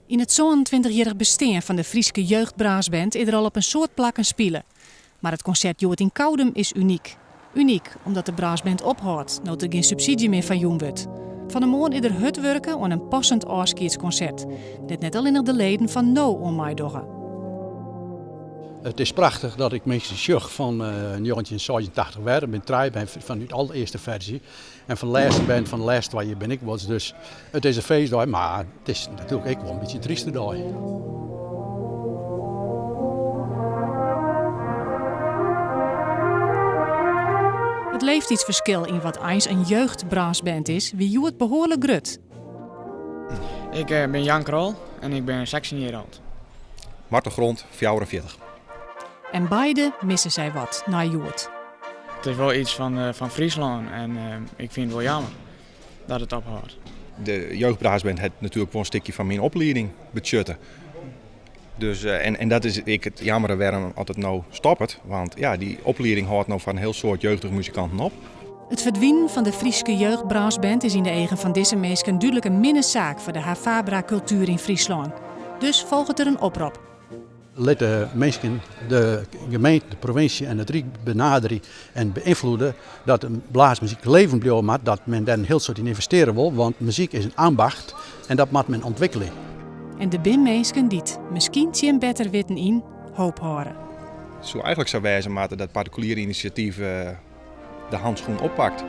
Yn it sânentweintichjierrich bestean fan de Fryske Jeugdbrassband is der al op in soad plakken spile. Mar it konsert hjoed yn Koudum is unyk. Unyk omdat de brassband ophâldt no't der gjin subsydzje mear foar jûn wurdt. Fan 'e moarn is der hurd wurke oan in passend ôfskiedskonsert, dêr't net allinnich de leden fan no oan meidogge. It is prachtich dat ik minsken sjoch fan 1986 wer. Ik bin trije bern fan út alderearste ferzje. En fan de lêste band fan de lêste twa jier bin ik wol. Dus it is in feestdei, mar it is natuerlik ek wol in bytsje in tryste dei. It leeftiidsferskil yn wat eins in jeugdbrassband is, wie hjoed behoarlik grut. Ik bin Jan Krol en ik bin 16 jier âld. Marten Grond, 44. En beide misse sy wat nei hjoed. It is wol iets fan, fan Fryslân en ik fyn it wol jammer dat it ophâldt. De jeugdbrassband hat natuerlik wol in stikje fan myn oplieding betsjutte. Dus, en, en dat is ek it jammere wêrom at it no stoppet. Want ja, dy oplieding hâldt no foar in hiel soad jeugdige muzikanten op. It ferdwinen fan de Fryske jeugdbrassband is yn de eagen fan dizze minsken dúdlik in minne saak foar de HaFaBra-kultuer yn Fryslân. Dus folget der in oprop. Lit de minsken, de gemeente, de provinsje en it Ryk benaderje en beynfloede dat de blaasmuzyk leven bliuwe moat, dat men dêr in hiel soad yn ynvestearje wol, want muzyk is in ambacht en dat moat men ûntwikkelje. En der binne minsken dy't, miskien tsjin better witten yn, hoop hâlde. It soe eigentlik sa wêze moatte dat partikuliere inisjatyf de hantschoen oppakt.